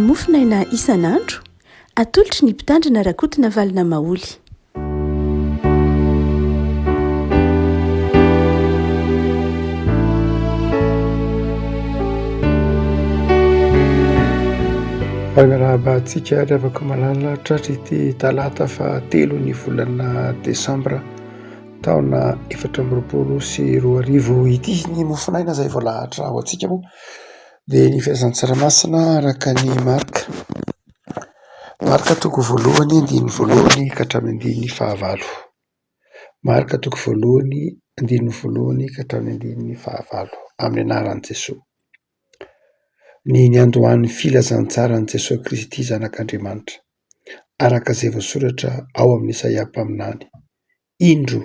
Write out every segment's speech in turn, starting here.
Mofonaina isan'andro, atolotry ny Mpitandrina Rakotonavalona Maholy. Faly miarahaba antsika ry havako malala tratry ity talata fahatelo ny volana desambra taona 2024 ity. Ny mofonaina izay voalahatra ho antsika moa dia ny filazantsara masina araka ny Marka. Marka toko voalohany andininy voalohany ka hatramin'ny andininy fahavalo. Marka toko voalohany andininy voalohany ka hatramin'ny andininy fahavalo. Amin'ny anaran'i Jesoa. Ny niandohan'ny filazantsaran'i Jesoa Kristy Zanak'Andriamanitra, araka izay voasoratra ao amin'i Isaia mpaminany, Indro,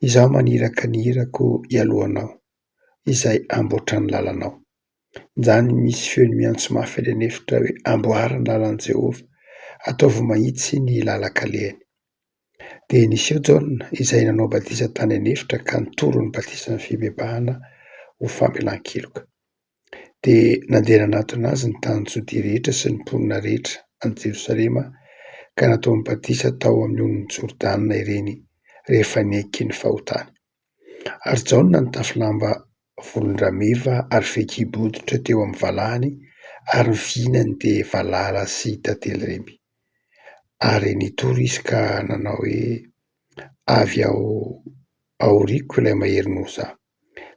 Izaho maniraka ny irako hialoha anao, izay hamboatra ny lalanao. Injany misy feony miantso mafy any an'efitra hoe, Amboary ny lalan'i Jehovah, ataovy mahitsy ny lalan-kalehany. Dia niseho Jaona, izay nanao batisa tany an'efitra ka nitory ny batisan'ny fibebahana ho famelan-keloka. Dia nandeha nanatona azy ny tany Jodia rehetra sy ny mponina rehetra any Jerosalema ka nataony batisa tao amin'ny onin'i Jordana ireny rehefa niaiky ny fahotany. Ary Jaona nitafy lamba volon-drameva ary fehikibo hoditra teo amin'ny valahany, ary ny fihinany dia valala sy tantely remby. Ary nitory izy ka nanao hoe, Avy ao aoriako ilay mahery noho izaho,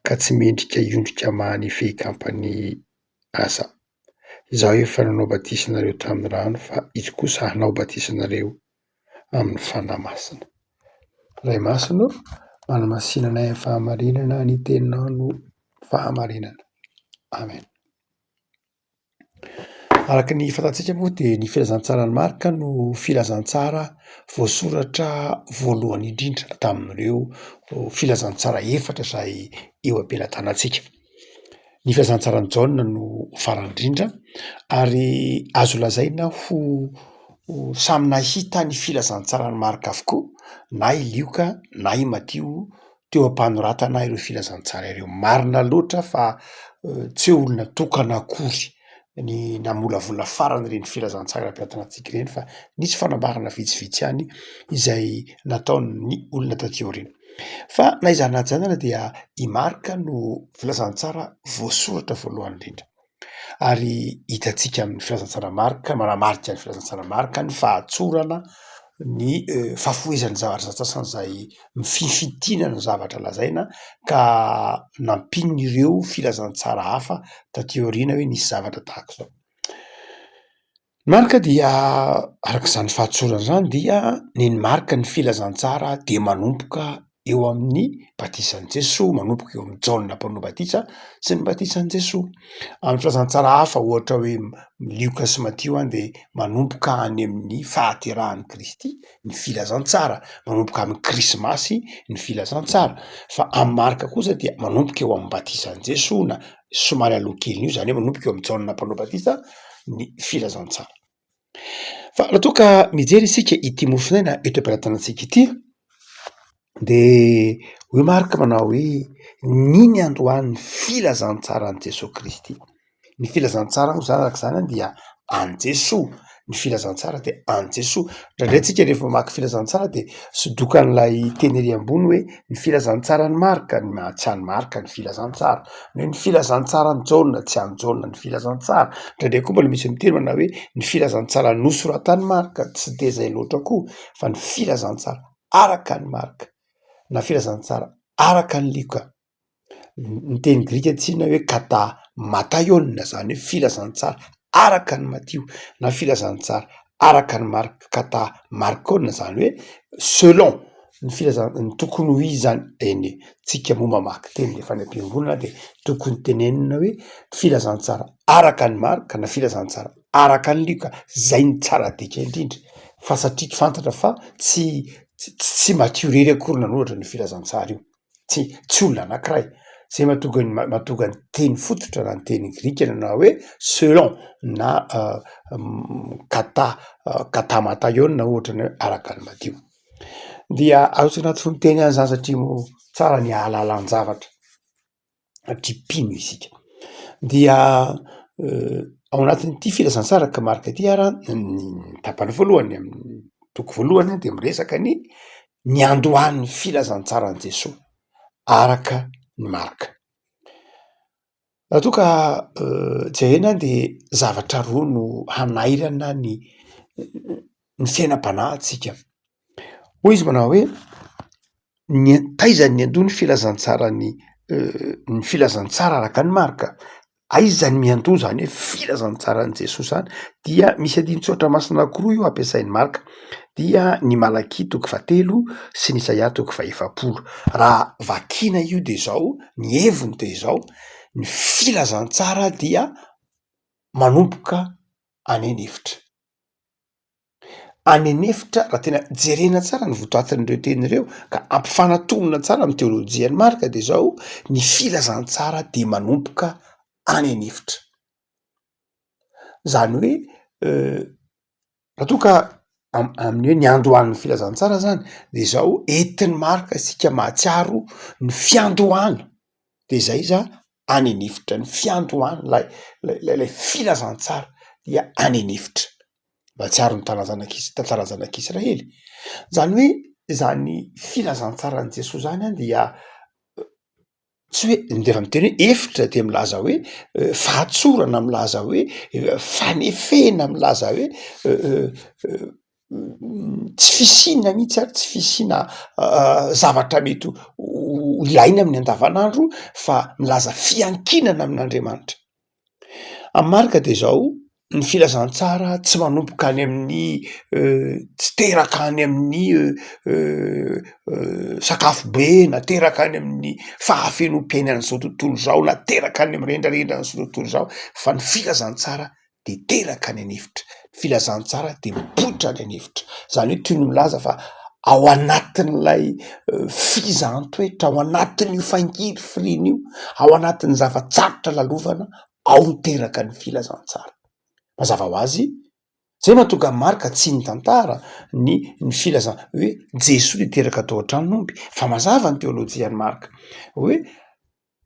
ka tsy mendrika hiondrika hamaha ny fehikampany aza. Izaho efa nanao batisa anareo tamin'ny rano, fa izy kosa hanao batisa anareo amin'ny Fanahy Masina. Ray Masina ô, manamasina anay amin'ny fahamarinana, ny teninao no fahamarinana. Amen. Araka ny fantatsika moa dia ny filazantsaran'i Marka no filazantsara voasoratra voalohany indrindra tamin'ireo filazantsara efatra izay eo am-pelatanantsika. Ny filazantsaran'i Jaona no farany indrindra ary azo lazaina ho samy nahita ny filazantsaran'i Marka avokoa na i Lioka na i Matio teo am-panoratana ireo filazantsara ireo. Marina loatra fa tsy hoe olona tokana akory ny namolavola farany ireny filazantsara ampiantanantsika ireny fa nisy fanambarana vitsivitsy ihany izay nataon'ny olona taty aoriana. Fa na izany na tsy izany ary dia i Marka no filazantsara voasoratra voalohany indrindra. Ary hitantsika amin'ny filazantsara Marka, manamarika ny filazantsara Marka ny fahatsorana, ny fahafohezan'ny zavatra sasany izay mifinfintina ny zavatra lazaina ka nampian'ireo filazantsara hafa taty aoriana hoe nisy zavatra tahaka izao. Marka dia araka izany fahatsorana izany dia nen'i Marka ny filazantsara dia manomboka eo amin'ny batisan'i Jesoa, manomboka eo amin'i Jaona mpanao batisa sy ny batisan'i Jesoa. Amin'ny filazantsara hafa ohatra hoe Lioka sy Matio any dia manomboka any amin'ny fahaterahan'i Kristy ny filazantsara, manomboka amin'ny krismasy ny filazantsara, fa amin'i Marka kosa dia manomboka eo amin'ny batisan'i Jesoa na somary aloha kelin'io izany hoe manomboka eo amin'i Jaona mpanao batisa ny filazantsara. Fa raha toa ka mijery isika ity mofonaina eto am-pelatanantsika ity de hoy Marka manao hoe ny niandohan'ny filazantsaran'i Jesoa Kristy. Ny filazantsara moa zany araka izany dia an'i Jesoa, ny filazantsara dia an'i Jesoa. Indraindray tsika rehefa mamaky filazantsara dia sodokan'ilay teny ery ambony hoe ny filazantsaran'i Marka, ny tsy an'i Marka ny filazantsara, ny hoe ny filazantsaran'i Jaona, tsy an'i Jaona ny filazantsara. Indraindray koa mbola misy miteny manao hoe ny filazantsara nosoratan'i Marka, tsy de zay loatra koa fa ny filazantsara araka an'i Marka na filazantsara araka an'i Lioka. Ny teny grika tsinona hoe kata mataiôna zany hoe filazantsara araka an'i Matio na filazantsara araka an'i Marka kata markôna zany hoe selon ny filazan- ny tokony ho izy zany, eny e, tsika moa mamaky teny rehefa any am-piangonana de tokony tenenina hoe filazantsara araka an'i Marka na filazantsara araka an'i Lioka, zay no tsara dika indrindra fa satria fantatra fa tsy tsy Matio irery akory nanoratra an'io filazantsara io. Tsy tsy olona anankiray. Zay mahatonga ny mahatonga ny teny fototra na ny teny grika nanao hoe selon na kata kata mataiôna ohatra ny hoe araka ny Matio. Dia arotsaka anaty fononteny ihany zany satria moa tsara ny ahalalan-javatra satria mpino isika. Dia. Ao anatin'ity filazantsara araka Marka ity ara ny tapany voalohany amin'ny toko voalohany dia miresaka ny niandohan'ny filazantsaran'i Jesoa araka ny Marka. Raha toa ka jerena dia zavatra roa no hanairana ny ny fiainam-panahintsika. Hoy izy manao hoe ny taiza ny niandoha ny filazantsaran'ny ny filazantsara araka an'i Marka? Aiza ny miandoha zany hoe filazantsaran'i Jesoa zany? Dia misy andinin-tsoratra masina anankiroa io ampiasain'i Marka, dia ny Malakia toko fahatelo sy ny Isaia toko fahefapolo. Raha vakiana io de zao, ny heviny de izao, ny filazantsara dia manomboka any an'efitra. Any an'efitra, raha tena jerena tsara ny votoatin'ireo teny ireo ka ampifanatonina tsara amin'ny teolojian'i Marka de zao, ny filazantsara dia manomboka any an'efitra. Zany hoe raha toa ka amin'ny hoe niandohan'ny filazantsara zany de zao, entin'i Marka isika mahatsiaro ny fiandohana de zay izy an any an'efitra, ny fiandohan'ilay lay filazantsara dia any an'efitra. Mahatsiaro ny tanà-zanak'Is- tantaran-janak'Israely. Zany hoe zany filazantsaran'i Jesoa zany an dia tsy hoe rehefa miteny hoe efitra de milaza hoe fahatsorana, milaza hoe fanefena, milaza hoe tsy fisiana mihitsy ary tsy fisiana zavatra mety ho ilaina amin'ny andavanandro fa milaza fiankinana amin'Andriamanitra. Amin'ny Marka de zao, ny filazantsara tsy manomboka any amin'ny tsy teraka any amin'ny sakafo be na teraka any amin'ny fahafenoam-piainan'izao tontolo izao na teraka any amin'ny rendrarendran'izao tontolo izao fa ny filazantsara de teraka any an'efitra, ny filazantsara de mipoitra any an'efitra, zany hoe toy ny milaza fa ao anatin'ilay fizahan-toetra, ao anatin'io fangirifiriana io, ao anatin'ny zava-tsarotra lalovana, ao no teraka ny filazantsara. Mazava ho azy, zay mahatonga an'i Marka tsy nitantara ny ny filazan- hoe Jesoa de teraka tao an-tranon'omby, fa mazava ny teolojian'i Marka hoe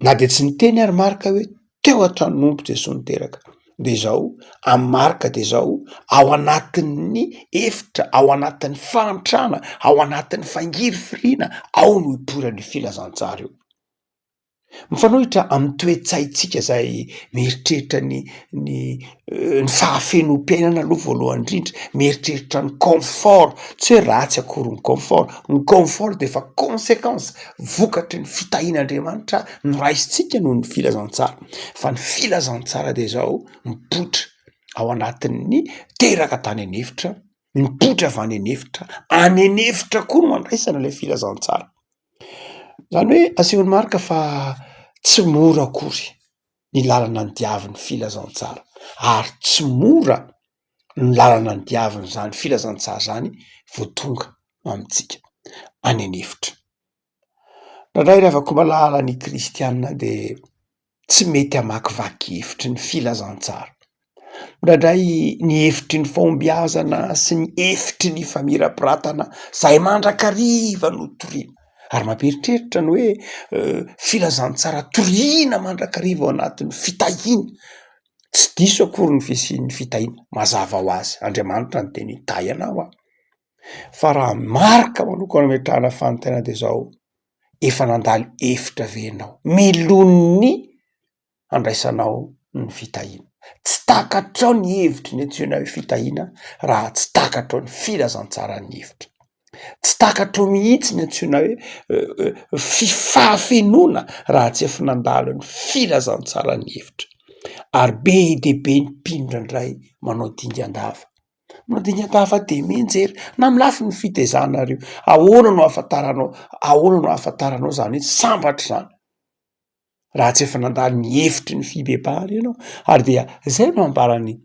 Na dia tsy niteny ary Marka hoe teo an-tranon'omby Jesoa niteraka, de izao, amin'i Marka de izao, ao anatin'ny efitra, ao anatin'ny fahantrana, ao anatin'ny fangirifiriana, ao no ipoiran'io filazantsara io. Mifanohitra amin'ny toe-tsaintsika zay mieritreritra ny ny ny fahafenoam-piainana aloha voalohany indrindra, mieritreritra ny confort, tsy hoe ratsy akory ny confort, ny confort de efa consequence, vokatry ny fitahian'Andriamanitra noraisintsika noho ny filazantsara, fa ny filazantsara de zao mipoitra ao anatin'ny teraka tany an'efitra, mipoitra avy any an'efitra, any an'efitra koa no andraisana ilay filazantsara, zany hoe asehon'i Marka fa tsy mora akory ny lalana nidiavin'ny filazantsara ary tsy mora ny lalana nidiavin'izany filazantsara zany vao tonga amintsika any an'efitra. Indraindray ry havako malala ny kristianina de tsy mety hamakivaky hevitry ny filazantsara. Indraindray ny hevitry ny fahombiazana sy ny hevitry ny famirapiratana zay mandrakariva no toriana ary mampieritreritra ny hoe filazantsara toriana mandrakariva ao anatin'ny fitahiana, tsy diso akory ny fisian'ny fitahiana, mazava ho azy Andriamanitra niteny hoe hitahy anao aho, fa raha marika manokana ametrahana fanontaniana de zao, efa nandalo efitra ve ianao milon'ny handraisanao ny fitahiana. Tsy takatrao ny hevitry ny antsoina hoe fitahiana raha tsy takatrao ny filazantsaran'ny hevitra. Tsy takatrao mihitsy ny antsoina hoe fifahafenoana raha tsy efa nandalo ny filazantsaran'ny hevitra. Ary be dia be ny mpino indraindray manao dingan-dava. Manao dingan-dava dia mianjera na amin'ny lafiny fitaizanareo. Ahoana no ahafantaranao, ahoana no ahafantaranao zany hoe sambatra izany? raha tsy efa nandalo ny hevitry ny fibebahana ianao ary dia zay no ambaran'ny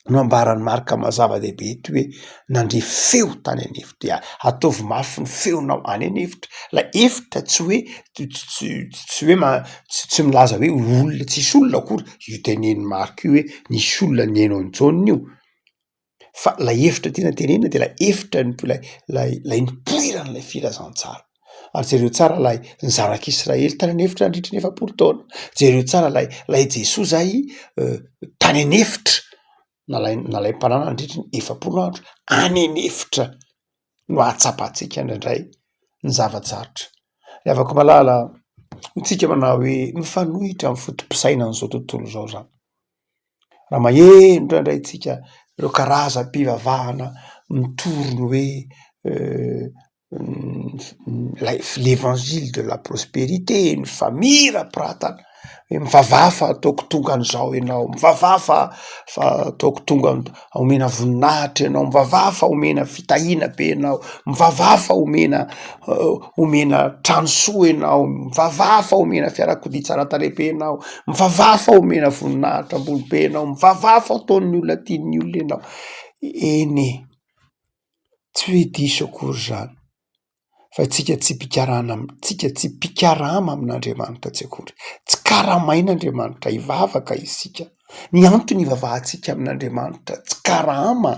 no ambaran'i Marka mazava dehibe eto hoe nandre feo tany an'efitra dia ataovy mafy ny feonao any an'efitra, ilay efitra tsy hoe tsy hoe ma- tsy milaza hoe olona tsisy olona akory io tenenin'i Marka io hoe nisy olona nihaino an'i Jaona io. Fa ilay hevitra tiana tenenina dia ilay hevitra nip- ilay ilay ilay nipoiran'ilay filazantsara. Ary jereo tsara ilay ny zanak'Israely tany an'efitra nandritry ny 40 taona. Jereo tsara ilay ilay Jesoa izay tany an'efitra nalain- nalaim-panahy nandritry ny 40 andro. Any an'efitra no ahatsapantsika indraindray ny zava-tsarotra. Ry havako malala, hoy tsika manao hoe mifanohitra amin'ny foto-pisainan'izao tontolo izao izany. Raha maheno indraindray tsika ireo karazam-pivavahana mitory ny hoe lay l'evangile de la prospérité, ny famirapiratana, hoe mivavaha fa ataoko tonga an'izao ianao, mivavaha fa fa ataoko tonga omena voninahitra ianao, mivavaha fa omena fitahiana be ianao, mivavaha fa omena omena trano soa ianao, mivavaha fa omena fiarakodia tsara tarehy be ianao, mivavaha fa omena voninahitra ambony be ianao, mivavaha fa ataon'ny olona tian'ny olona ianao. Eny e, tsy hoe diso akory izany fa tsika tsy mpikarana tsika tsy mpikarama amin'Andriamanitra tsy akory, tsy karamain'Andriamanitra hivavaka isika, ny antony hivavahantsika amin'Andriamanitra tsy karama,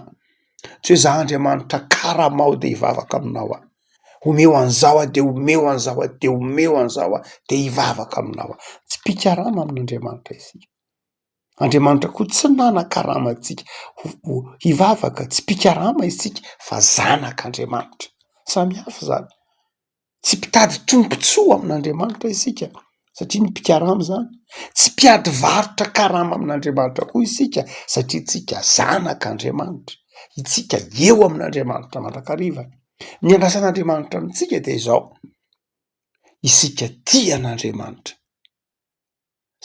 tsy hoe za Andriamanitra karamao de hivavaka aminao aho, omeo an'izao aho de omeo an'izao aho de omeo an'izao aho de hivavaka aminao aho, tsy mpikarama amin'Andriamanitra isika. Andriamanitra koa tsy nanakarama antsika ho hivavaka, tsy mpikarama isika fa zanak'Andriamanitra. Samy hafa izany. Tsy mpitady tombontsoa amin'Andriamanitra isika satria ny mpikarama izany. Tsy mpiady varotra karama amin'Andriamanitra koa isika satria tsika zanak'Andriamanitra. Itsika eo amin'Andriamanitra mandrakariva. Ny andrasan'Andriamanitra amintsika dia izao, isika tia an'Andriamanitra.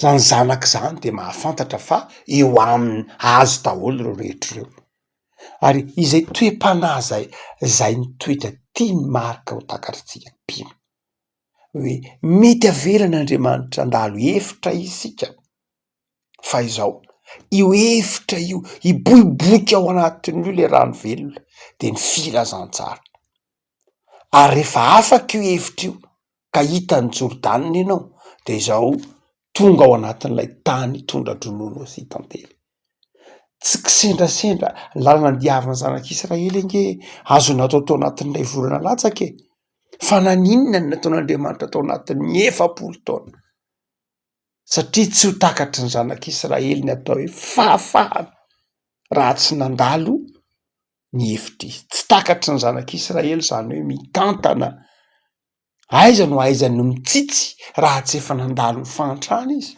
Zany zanaka izany de mahafantatra fa eo aminy azy daholo ireo rehetra ireo, ary izay toe-panahy zay, zay ny toetra tian'i Marka ho takatritsika mpino, hoe mety avelan'Andriamanitra handalo efitra isika fa izao io efitra io hiboiboika ao anatin'io le rano velona de ny filazantsara, ary rehefa afaka io efitra io ka hita an'i Jordana ianao de izao tonga ao anatin'ilay tany tondra-dronono sy tantely. Tsy kisendrasendra ny lalana nidiavin'ny zanak'Israely ange azo natao tao anatin'ilay volana latsaka e! Fa naninona no nataon'Andriamanitra tao anatin'ny 40 taona? Satria tsy ho takatry ny zanak'Israely ny atao hoe fahafahana raha tsy nandalo ny hevitra izy. Tsy takatry ny zanak'Israely izany hoe mitantana, aiza no ahaizany mitsitsy raha tsy efa nandalo ny fahantrana izy?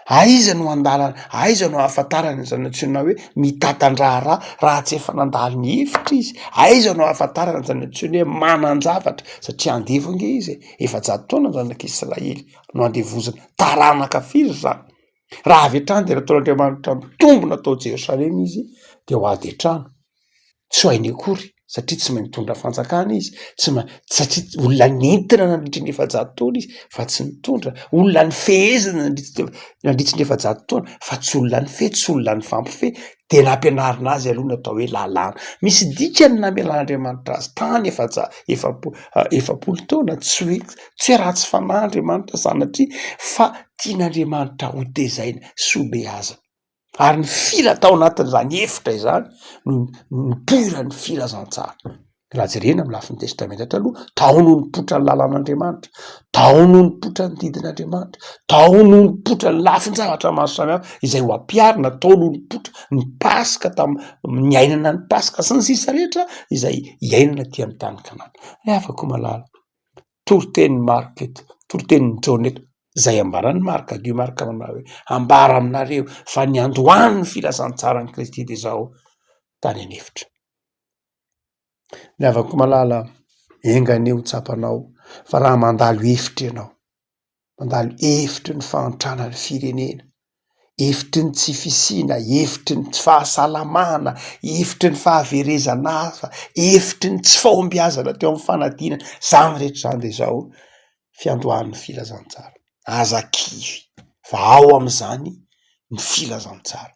Aiza no andalana, aiza no ahafantarany izany antsoina hoe mitantan-draharaha raha tsy efa nandalo ny hevitra izy? Aiza no ahafantarana izany antsoina hoe manan-javatra satria andevo ange izy e, 400 taona ny zanak'Israely no andevozina, taranaka firy izany? Raha avy hatrany dia nataon'Andriamanitra mitombina tao Jerosalema izy dia ho ady an-trano. Tsy ho hainy akory satria tsy mahay mitondra fanjakana izy, tsy mahay satria olona nentina nandritry ny 400 taona izy fa tsy nitondra, olona nifehezina nandritry nandritry ny 400 taona fa tsy olona nifehy, tsy olona nifampifehy, dia nampianarina azy aloha ny atao hoe lalàna. Misy dikany ny namelan'Andriamanitra azy tany efaja- efapo- 40 taona, tsy hoe tsy hoe ratsy fanahy Andriamanitra sanatria fa tian'Andriamanitra ho tezaina sy ho beazina. Ary ny fila tao anatin'izany efitra izany no nipoiran'ny filazantsara. Raha jerena amin'ny lafiny testamenta taloha, tao no nipoitra ny lalàn'Andriamanitra, tao no nipoitra ny didin'Andriamanitra, tao no nipoitra ny lafin-javatra maro samihafa izay ho ampiharina, tao no nipoitra ny paska tam- niainana ny paska sy ny sisa rehetra izay iainana aty amin'ny tany kanana. Ry havako malala, toritenin'i Marka eto, toritenin'i Jaona eto, izay ambaran'i Marka, dia Marka manao hoe ambara aminareo fa ny androany ny filazantsaran'i Kristy dia izao tany an'efitra. Ny havako malala, enga anie ho tsapanao fa raha mandalo efitra ianao, mandalo efitry ny fahantrana ny firenena, efitry ny tsy fisiana, efitry ny tsy fahasalamana, efitry ny fahaverezana asa, efitry ny tsy fahombiazana teo amin'ny fanadinana, izany rehetra izany dia izao fiandohan'ny filazantsara. Aza kivy fa ao amin'izany ny filazantsara.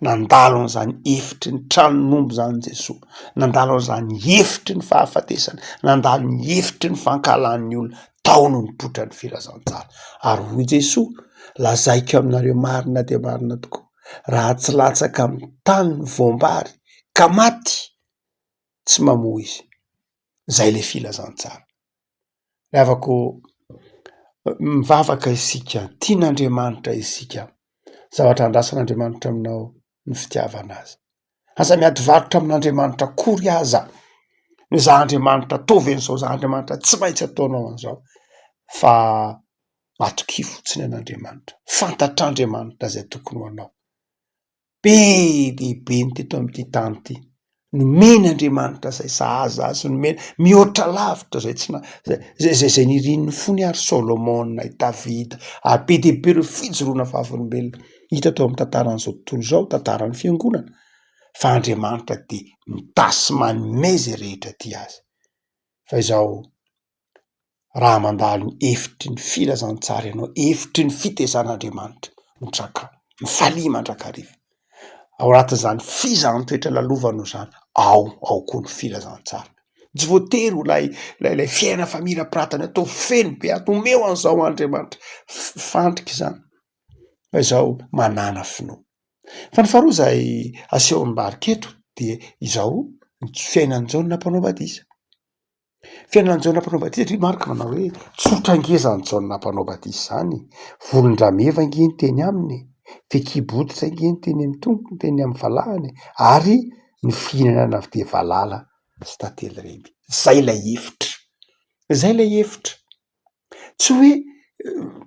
Nandalo an'izany efitry ny tranon'omby izany Jesoa, nandalo an'izany efitry ny fahafatesana, nandalo ny efitry ny fankahalan'ny olona, tao no nipoitra ny filazantsara. Ary hoy Jesoa, lazaiko aminareo marina dia marina tokoa, raha tsy latsaka amin'ny tany ny voam-bary ka maty, tsy mamoa izy. Zay le filazantsara. Ry havako, mivavaka isika, tian'Andriamanitra isika, zavatra andrasan'Andriamanitra aminao ny fitiavana azy. Aza miady varotra amin'Andriamanitra akory aza, ny za Andriamanitra ataovy an'izao, za Andriamanitra tsy maintsy ataonao an'izao, fa matokia fotsiny an'Andriamanitra, fantatr'Andriamanitra zay tokony ho anao. Be dia be ny teto amin'ity tany ity, nomen'Andriamanitra izay sahaza azy, nomena mihoatra lavitra izay tsy na- zay zay zay nirian'ny fony ary Solomona, i Davida, ary be dia be ireo fijoroana vavolombelona hita teo amin'ny tantaran'izao tontolo izao, tantaran'ny fiangonana, fa Andriamanitra dia mitahy sy manome izay rehetra tia azy. Fa izao raha mandalo ny efitry ny filazantsara ianao, efitry ny fitezan'Andriamanitra, mitraka, mifalia mandrakariva. Ao anatin'izany fizahan-toetra lalovanao izany, ao ao koa ny filazantsara. Tsy voatery ho lay lay lay fiainana famirapiratana atao feno be ato, omeo an'izao Andriamanitra, fandrika izany. Fa izao manàna finoana. Fa ny faharoa izay asehon'i Marka eto dia izao ny fiainan'i Jaona mpanao batisa. Fiainan'i Jaona mpanao batisa satria Marka manao hoe tsotra ange izany Jaona mpanao batisa izany, volon-drameva ange ny teny aminy, fehikibo hoditra ange ny teny amin'ny tongony, teny amin'ny valahany ary ny fihinanana avy dia valala sy tantely remby. Zay ilay efitra, zay ilay efitra. Tsy hoe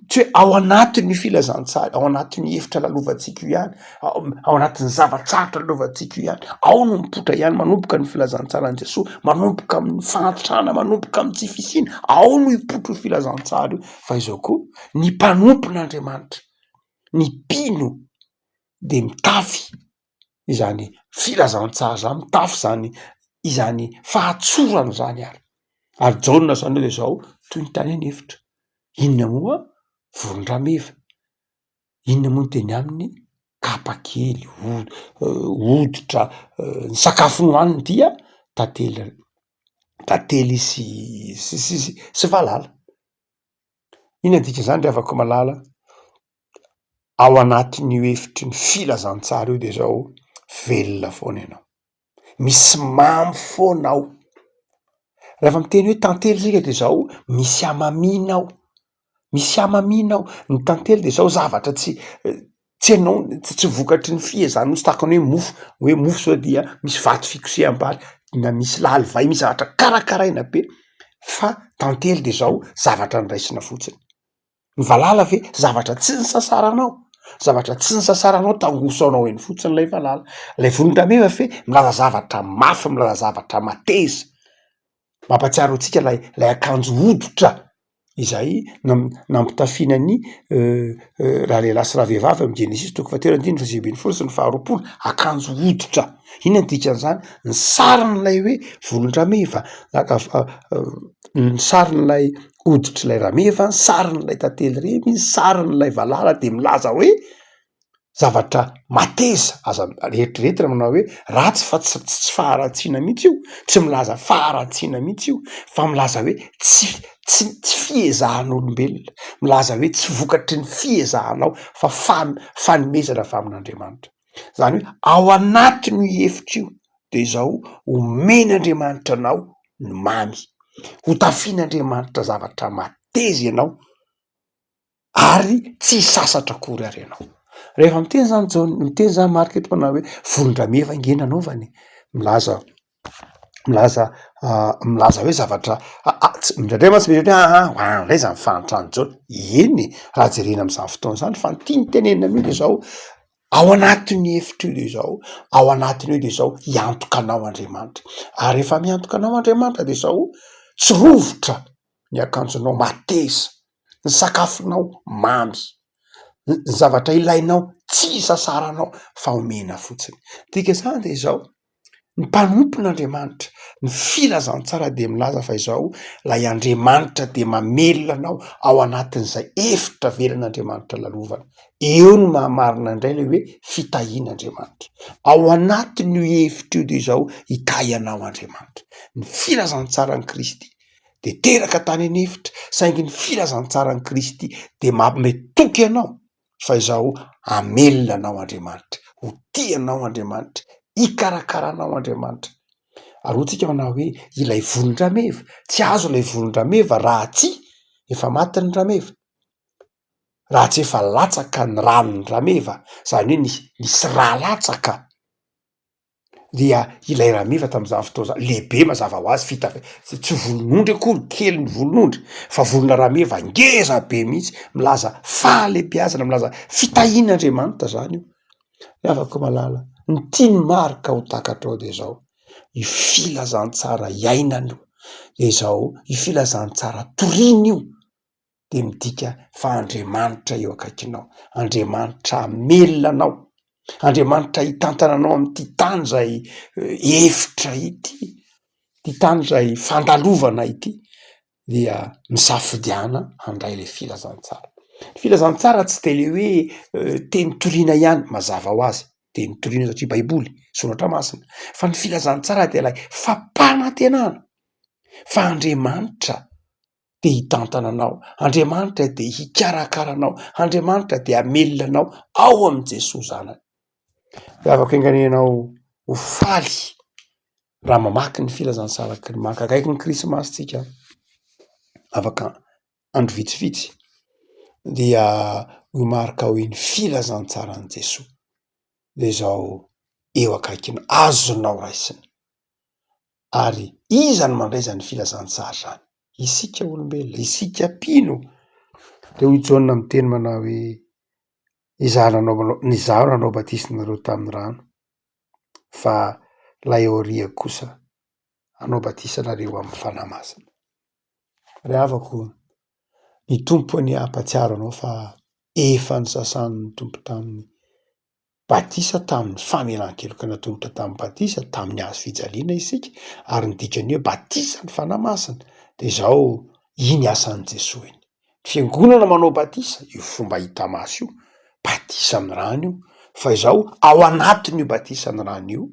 tsy hoe ao anatin'io filazantsara, ao anatin'io efitra lalovantsika io ihany, ao anatin'ny zava-tsarotra lalovantsika io ihany, ao no mipoitra ihany manomboka ny filazantsaran'i Jesoa, manomboka amin'ny fahantrana, manomboka amin'ny tsy fisiana, ao no hipoitra io filazantsara io. Fa izao koa, ny mpanompon'Andriamanitra, ny mpino de mitafy izany filazantsara zany, mitafy zany izany fahatsorana izany ary. Ary Jaona zany hoe zao toy ny tany an'efitra, inona moa volon-drameva, inona moa ny teny aminy kapa kely, hoditra, ny sakafo nohaniny dia tantely tantely sy sy sy sy valala. Inona ny dikan'izany ry havako malala? Ao anatin'io efitry ny filazantsara io de zao velona foana ianao, misy mamy foana ao, rehefa miteny hoe tantely isika de zao misy hamamiana ao, misy hamamiana ao, ny tantely de zao zavatra tsy tsy hainao tsy vokatry ny fiezahanao tsy tahaka ny hoe mofo, hoe mofo zao dia misy vato fikoseham-bary na misy lalivay misy zavatra karakaraina be fa tantely de zao zavatra noraisina fotsiny. Ny valala ve zavatra tsy nisasaranao, zavatra tsy nisasaranao tangosanao eny fotsiny ilay valala, ilay volon-drameva ve milaza zavatra mafy, milaza zavatra mateza, mampahatsiaro antsika ilay ilay akanjo hoditra izay nam- nampitafiana ny ralehilahy sy ravehivavy amin'ny genesisy toko fahatelo andininy faha 19 sy ny faharoapolo, akanjo hoditra, inona ny dikan'izany? Ny sarin'ilay hoe volon-drameva ny sarin'ilay hoditr'ilay rameva, ny sarin'ilay tantely reny, ny sarin'ilay valala de milaza hoe zavatra mateza, aza eritreretina manao hoe ratsy fa tsy tsy faharatsiana mihitsy io, tsy milaza faharatsiana mihitsy io fa milaza hoe tsy tsy tsy fiezahan'olombelona, milaza hoe tsy vokatry ny fiezahanao fa fan- fanomezana avy amin'Andriamanitra, zany hoe ao anatin'io efitra io de izao omen'Andriamanitra anao ny mamy, ho tafian'Andriamanitra zavatra mateza ianao ary tsy hisasatra akory ary ianao. Rehefa miteny zany Jaona, miteny zany Marka eto manao hoe volon-drameva ange nanaovany e, milaza milaza milaza hoe zavatra indraindray mantsy mety hoe aa ho any indray zany fahantran'i Jaona, eny e, raha jerena am'zany fotoana zany fa ny tiany tenenina amin'io de zao Ao anatin'io efitra io dia izao, ao anatin'io dia izao, hiantoka anao Andriamanitra. Ary rehefa miantoka anao Andriamanitra dia izao, tsy rovitra ny akanjonao, mateza, ny sakafonao mamy, ny zavatra ilainao tsy isasaranao fa omena fotsiny. Dikan'izany dia izao, Ny mpanompon'Andriamanitra, ny filazantsara dia milaza fa izao, ilay Andriamanitra dia mamelona anao ao anatin'izay efitra avelan'Andriamanitra lalovana. Eo no mahamarina indray ilay hoe fitahian'Andriamanitra. Ao anatin'io efitra io dia izao, hitahy anao Andriamanitra. Ny filazantsaran'i Kristy dia teraka tany an'efitra, saingy ny filazantsaran'i Kristy dia manome toky anao fa izao hamelona anao Andriamanitra, ho tia anao Andriamanitra, hikarakara anao Andriamanitra. Ary hoy tsika manao hoe ilay volon-drameva, tsy azo ilay volon-drameva raha tsy efa maty ny rameva, raha tsy efa latsaka ny ran'ny rameva, zany hoe nisy nisy rà latsaka. Dia ilay rameva tamin'izany fotoana izany, lehibe mazava ho azy, vita avy, tsy volon'ondry akory, kely ny volon'ondry, fa volona rameva ngeza be mihitsy, milaza fahalehibeazana, milaza fitahian'Andriamanitra zany io. Ry havako malala, ny tian'i Marka ho takatrao de zao, io filazantsara iainana io, de zao io filazantsara toriana io, de midika fa Andriamanitra eo akaikinao, Andriamanitra hamelona anao, Andriamanitra hitantana anao amin'ity tany zay efitra ity, ty tany zay fandalovana ity, dia misafidiana handray le filazantsara. Ny filazantsara tsy de le hoe teny toriana ihany, mazava ho azy teny toriana satria baiboly, soratra masina, fa ny filazantsara de ilay fampanantenana fa Andriamanitra dia hitantana anao, Andriamanitra dia hikarakara anao, Andriamanitra dia hamelona anao ao amin'i Jesoa Zanany. Ry havako enga anie ianao ho faly raha mamaky ny filazantsara mankakaiky ny krismasy tsika afaka andro vitsivitsy dia ho marika hoe ny filazantsaran'i Jesoa dia izao eo akaikinao, azonao raisina. Ary iza no mandray izany filazantsara izany? Isika olombelona, isika mpino. De hoy Jaona miteny manao hoe izaho nanao ny izaho nanao batisa anareo tamin'ny rano fa ilay aoriako kosa hanao batisa anareo amin'ny Fanahy Masina. Ry havako, ny Tompo anie hampahatsiaro anao fa efa nosasan'ny Tompo tamin'ny batisa tamin'ny famelan-keloka natolotra tamin'ny batisa tamin'ny hazo fijaliana isika ary ny dikan'ny hoe batisa ny Fanahy Masina de izao iny asan'i Jesoa iny. Ny fiangonana manao batisa, io fomba hita maso io, batisa amin'ny rano io, fa izao ao anatin'io batisan'ny rano io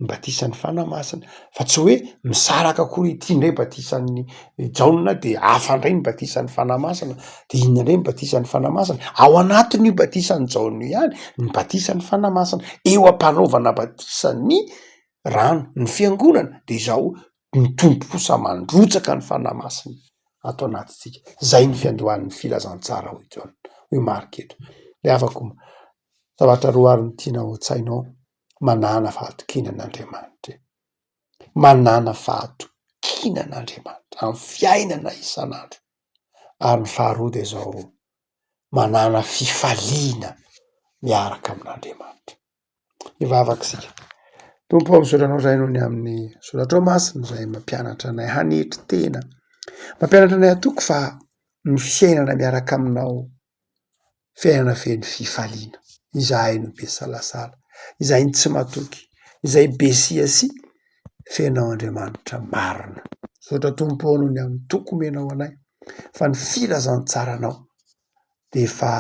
ny batisan'ny Fanahy Masina, fa tsy hoe misaraka akory ity indray batisan'ny Jaona de hafa indray ny batisan'ny Fanahy Masina, de inona indray ny batisan'ny Fanahy Masina, ao anatin'io batisan'i Jaona io ihany ny batisan'ny Fanahy Masina, eo am-panaovana batisan'ny rano ny fiangonana de izao ny Tompo kosa mandrotsaka ny Fanahy Masina ato anatintsika, zay ny fiandohan'ny filazantsara hoy Jaona, hoy Marka eto, ry havako zavatra roa ary no tiana ao an-tsainao. Manàna fahatokiana an'Andriamanitra e! Manàna fahatokiana an'Andriamanitra amin'ny fiainana isan'andro. Ary ny faharoa dia izao, manàna fifaliana miaraka amin'Andriamanitra. Hivavaka isika. Tompo ô, misaotra Anao izahay noho ny amin'ny soratrao masina izay mampianatra anay hanetry tena, mampianatra anay hatoky fa ny fiainana miaraka aminao Fiainana feno fifaliana. Izahay no be salasala, izahay no tsy matoky, izay be siasia, f'Ianao Andriamanitra marina. Misaotra Tompo ô noho ny amin'ny toky omenao anay fa ny filazantsaranao dia efa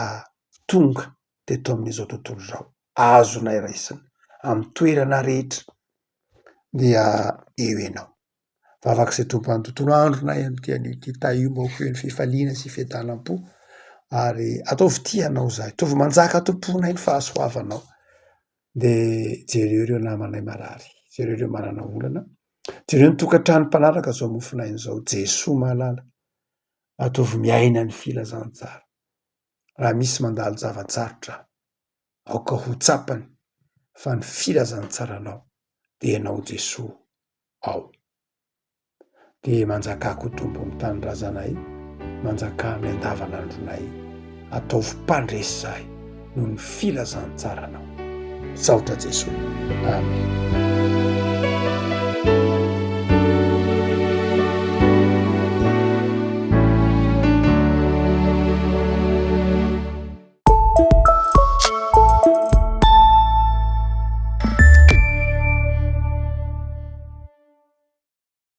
tonga teto amin'izao tontolo izao, azonay raisina amin'ny toerana rehetra dia eo Ianao. Vavaka izay tompo any tontolo andronay amin'ity anio ity, tahio mba ho feno fifaliana sy fiadanam-po ary ataovy tia anao izahay, ataovy manjaka ato am-ponay ny fahasoavanao, de jereo ireo namanay marary, jereo ireo manana olana, jereo ny tokantrano mpanaraka izao mofonaina izao, Jesoa malala, ataovy miaina ny filazantsara, raha misy mandalo zava-tsarotra aoka ho tsapany fa ny filazantsaranao dia ianao Jesoa. ao. Dia manjakà koa Tompo amin'ny tanindrazanay, manjakà amin'ny andavanandronay, ataovy mpandresy izahay noho ny filazantsaranao. Misaotra Jesoa. Amen.